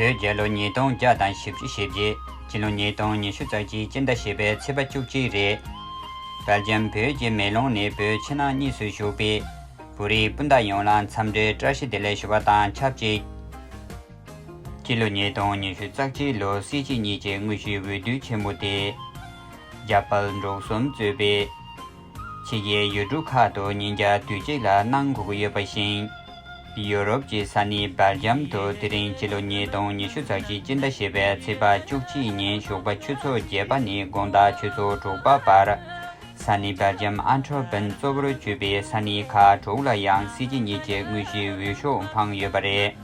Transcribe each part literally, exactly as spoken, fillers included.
བོད་རྒྱལ་ལོ་ཉིས་སྟོང་བརྒྱ་དང་བཞི་བཅུ་ཞེ་བརྒྱད། སྤྱི་ལོ་ཉིས་སྟོང་ཉི་ཤུ་རྩ་གཅིག་སྤྱི་ཟླ་བཞི་པའི་ཚེས་པ་བཅུ་གཅིག་རེད། སྦེལ་ཇམ་བོད་ཀྱི་མེ་ལོང་ནས་བོད་ཕྱི་ནང་གཉིས་སུ་བཞུགས་པའི་བོད་རིགས་སྤུན་ཟླ་ཡོངས་ལ་འཚམས་འདྲིའི་བཀྲ་ཤིས་བདེ་ལེགས་ཞུ་བ་དང་ཆབས་ཅིག་སྤྱི་ལོ་ཉིས་སྟོང་ཉི་ཤུ་རྩ་གཅིག་ལོ་སྲིད་སྤྱི་གཉིས་ཀྱི་དངོས་གཞིའི་འོས་བསྡུ་ཆེན་མོ་དེ། རྒྱ་དཔལ་འབྲུག་གསུམ་གཙོས་པའི་ཕྱི་རྒྱལ་ཡུལ་གྲུ་ཁག་ཏུ་ཉིན་རྒྱབ་དུས་གཅིག་ལ་གནང་དགོས་ཀྱི་ཡོད་པ་བཞིན། ཡོ་རོབ་ཀྱི་ས་གནས་སྦེལ་ཇམ་དུ་དེ་རིང་སྤྱི་ལོ་ཉིས་སྟོང་ཉི་ཤུ་རྩ་གཅིག་སྤྱི་ཟླ་བཞི་པའི་ཚེས་པ་བཅུ་གཅིག་ཉིན་ཞོགས་པ་ཆུ་ཚོད་བརྒྱད་པ་ནས་དགོང་དག་ཆུ་ཚོད་དྲུག་པ་བར། ས་གནས་སྦེལ་ཇམ་ཨན་ཊོ་པན་གཙོ་བོར་གྱུར་པའི་ས་གནས་ཁག་དྲུག་ལ་ཡང་སྲིད་སྤྱི་གཉིས་ཀྱི་དངོས་གཞིའི་འོས་ཤོག་འཕངས་ཡོད་པ་རེད།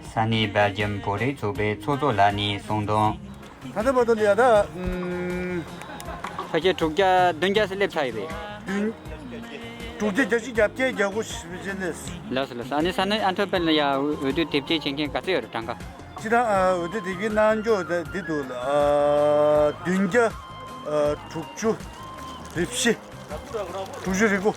ས་གནས་སྦེལ་ཇམ་བོད་རིགས་ཚོགས་པའི་ཚོགས་གཙོ་ལགས་ནས་གསུངས་དོན། ད་ལྟ་བར་དུ་ལ་ཡ་ད། ཨུམ། ཕལ་ཆེར་དྲུག་བརྒྱ་བདུན་བརྒྱ་ཙམ་སླེབས་ཚར་ཡོད་པས། བདུན། དྲུག་བརྒྱ་བརྒྱད་ཅུ་གྱ་བརྒྱད་ཀྱི་སྤྱི་ལེ། ལགས་སོ་ལགས་སོ། ཨ་ནི་ས་གནས་ཨན་ཐོར་པན་ལ་ཡ་འོས་འོས་བསྡུ་དེབ་སྐྱེལ་བྱེད་མཁན་ག་ཚོད་ཡོད་རེད་གྲངས་ཀ། སྤྱིར་བཏང་ཨ་འོས་བསྡུ་དེབ་སྐྱེལ་གནང་ཕྱོགས་དེ་འདི་འདུག་ལ། ཨ་བདུན་བརྒྱ་ཨ་དྲུག་ཅུ་རེ་བཞི། དྲུག་ཅུ་རེ་དགུ།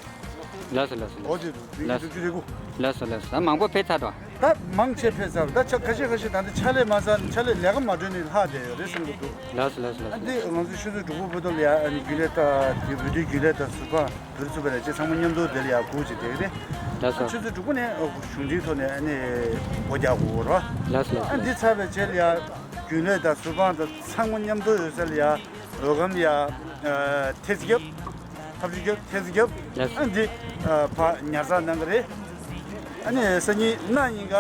ལགས་སོ་ལགས་སོ་ལགས་སོ། འོ་དེ་འདུག་བདུན་བརྒྱ་དྲུག་ཅུ་རེ་དགུ། ལགས་སོ་ལགས་སོ། ད་མང་པོ་ཕེབས་ཚར་འགྲོ། ད་མང་ཆེ་ཕེབས་ཚར། ད་ཆ་ཁ་ཤས་ཁ་ཤས་ད་ལྟ་ཕྱག་ལས་མ་ཚར་ནས་ཕྱག་ལས་ལས་ཀ་མ་གྲོལ་ནས་ལྷག་བསྡད་ཡོད་རེད་བསམ་གྱི་འདུག་ལགས་སོ་ལགས་སོ་ལགས་སོ། ཨ་འདི་ང་ཚོ་ཆུ་ཚོད་དྲུག་པ་བར་དུ་ལ་ཡ་ཨ་ནི་རྒྱུན་ལས་ད་དེ་འོས་བསྡུའི་རྒྱུན་ལས་དང་ཟུར་དཔང་བོད་རིགས་ཚོགས་པ་ལས་བྱེད་ཚང་མ་མཉམ་དུ་དེ་ལ་ཡ་སྒུག་བྱས་བསྡད་ཀྱི་རེད། ལགས་སོ། ཆུ་ཚོད་དྲུག་པ་ནས་གཞུང་འབྲེལ་ཐོག་ནས་ཨ་ནི་སྒོ་རྒྱག་དགོས་རེད། ལགས་སོ་ལགས་སོ། ཨ་འདི་ཚར་བའི་རྗེས་ལ་ཡ་རྒྱུན་ལས་དང་ཟུར་དཔང་དང་ཚང་མ་མཉམ་དུ་ཡོད་ས་ལ་ཡ་འོས་སྒམ་ཡ་ཨ་ཐེལ་ཙེ་བརྒྱབ། ཐབས་ཇུས་བརྒྱབ། ཐེལ་ཙེ་བརྒྱབ། ལགས། ཨ་འདི་ཨ་ཕར་ཉར་ཚགས་གནང་གི་རེད། ཨ་ནི་སང་ཉིན་གནངས་ཉིན་ཀ་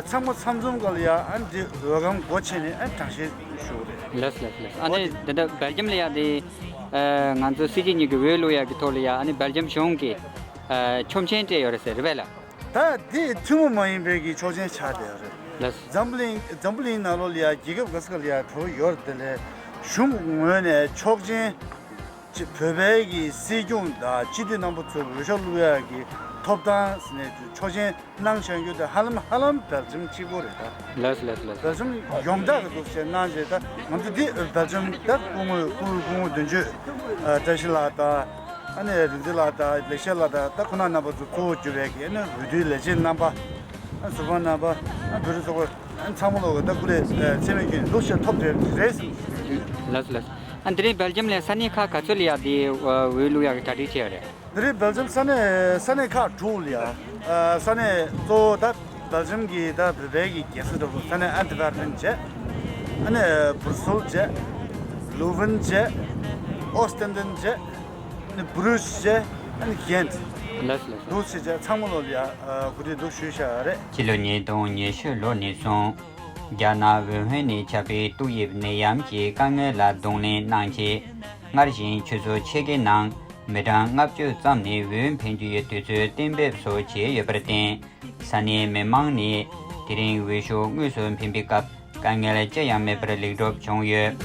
ཚང་མ་ཚང་འཛོམས་སྒང་ལ་ཡ་ཨ་འདི་འོས་སྒམ་སྒོ་ཕྱེ་ནས་ཨ་དྲང་བཞེས་ཞུ་གི་རེད། ལགས་ལགས་ལགས། ཨ་ནི་འདི་འདྲ་སྦེལ་ཇམ་ལ་ཡ་དེ་ཨ་ང་ཚོ་སྲིད་སྤྱི་གཉིས་ཀྱི་འོས་བླུག་ཡག་གི་ཐོག་ལ་ཡ་ཨ་ནི་སྦེལ་ཇམ་གཞུང་གི་ཨ་ཆོག་མཆན་སྤྲད་ཡོད་རེད་ཟེར་རེད་པས་ལགས། ད་དེ་ཐུན་མོང་མ་ཡིན་པའི་གི་ཆོག་མཆན་ཆགས་བསྡད་ཡོད་རེད། ལགས། འཛམ་བུ་གླིང་འཛམ་བུ་གླིང་ནང་ལོགས་ལ་ཡ་རྒྱལ་ཁབ་ག་ས་ག་ལ་ཡ་གྲོས་ཡོད་རེད། དེ་ལས་གཞུང་ངོས་ནས་ཆོག་མཆན་ཅི་བོད་པའི་གི་སྲིད་སྐྱོང་དང་སྤྱི་འཐུས་རྣམ་པ་ཚོར་འོས་ཤོག་བླུག་ཡག་གི་ཐོབ་ཐང་ཟེར་ནས་ཆོག་མཆན་གནང་བཞག་རྒྱུ་དེ་ཧ་ལམ་ཧ་ལམ་སྦེལ་ཇམ་གཅིག་པོ་རེད་ད། ལགས་ལགས་ལགས། སྦེལ་ཇམ་ཡོངས་གྲགས་ཀྱི་འདུག་ཟེར་གནང་བྱས། ད་ང་ཚོ་འདི་སྦེལ་ཇམ་ད་སྐུ་ངོ་སྐུ་སྐུ་ངོ་དོན་གཅོད་ཨ་བཀྲ་ཤིས་ལགས་དང་། ཨ་ནི་རིག་འཛིན་ལགས་དང་ལེགས་བཤད་ལགས་དང་། ད་ཁོང་རྣམ་པ་ཚོ་གཙོ་བོ་གྱུར་པའི་གི་ཨ་ནི་འོས་བསྡུའི་ལས་བྱེད་རྣམ་པ། ཨ་ཟུར་དཔང་རྣམ་པ། ཨ་བོད་རིགས་ཚོགས་པ། ཨ་ཚང་མ་ལོག་གི་ད་སྐུ་ལས་ཨ་ཚད་མེད་ཀྱི་ལུགས་ཤིག་ཐོབ་བསྡད་རེད་ཟེར་ཞུ་རྒྱུ་ཡིན། ལགས་ལགས། ཨ་འདི་རིང་སྦེལ་ཇམ་ལ་ས་གནས་ཁག་ག་ཚོད་ལ་ཡ་དེ་འོས་བླུག་ཡག་གི་གྲ་སྒྲིག་བྱས་ཡོད་རེད། འདི་རིང་སྦེལ་ཇམ་ས་གནས་ས་གནས་ཁག་དྲུག་ལ་ཡ། ཨ་ས་གནས་གཙོ་བོ་ད་སྦེལ་ཇམ་གྱི་ད་བོད་པའི་གི་རྒྱལ་ས་འདྲ་པོ་ས་གནས་ཨན་ཏི་ཝར་པན་བྱས། ཨ་ནི་སྦུར་སེལ་བྱས། ལུ་ཝིན་བྱས། ཨོ་སྟན་ཏན་བྱས། ཨ་ནི་བྷུ་རུས་བྱས། ཨ་ནི་གྷན། ལགས་ལགས། དྲུག་ཅིག་བྱས་ཚང་མ་ལོག་ལ་ཡ་ཨ་གོ་སྒྲིག་འདུག་ཞུས་བཞག་རེད། སྤྱི་ལོ་ཉིས་སྟོང་ཉི་ཤུ་ལོ་ནས་བཟུང་རྒྱ་ནག་ཝུ་ཧན་ནས་ཁྱབ་པའི་ཏོག་དབྱིབས་ནད་ཡམས་ཀྱི་དཀའ་ངལ་ལ་གདོང་ལེན་གནང་ཆེད། སྔར་བཞིན་ཆུ་ཚོད་ཕྱེད་ཀའི་ནང་མི་གྲངས་ལྔ་བཅུ་ཙམ་ནས་འོས་འཕེན་རྒྱུ་ཡི་དུས་ཚོད་གཏན་འབེབས་སོགས་བྱས་ཡོད་པར་བརྟེན། ས་གནས་མི་མང་ནས་དེ་རིང་འོས་ཤོག་དངོས་སུ་འཕེན་པའི་སྐབས་དཀའ་ངལ་ཅི་ཡང་མེད་པར་ལེགས་གྲུབ་བྱུང་ཡོད།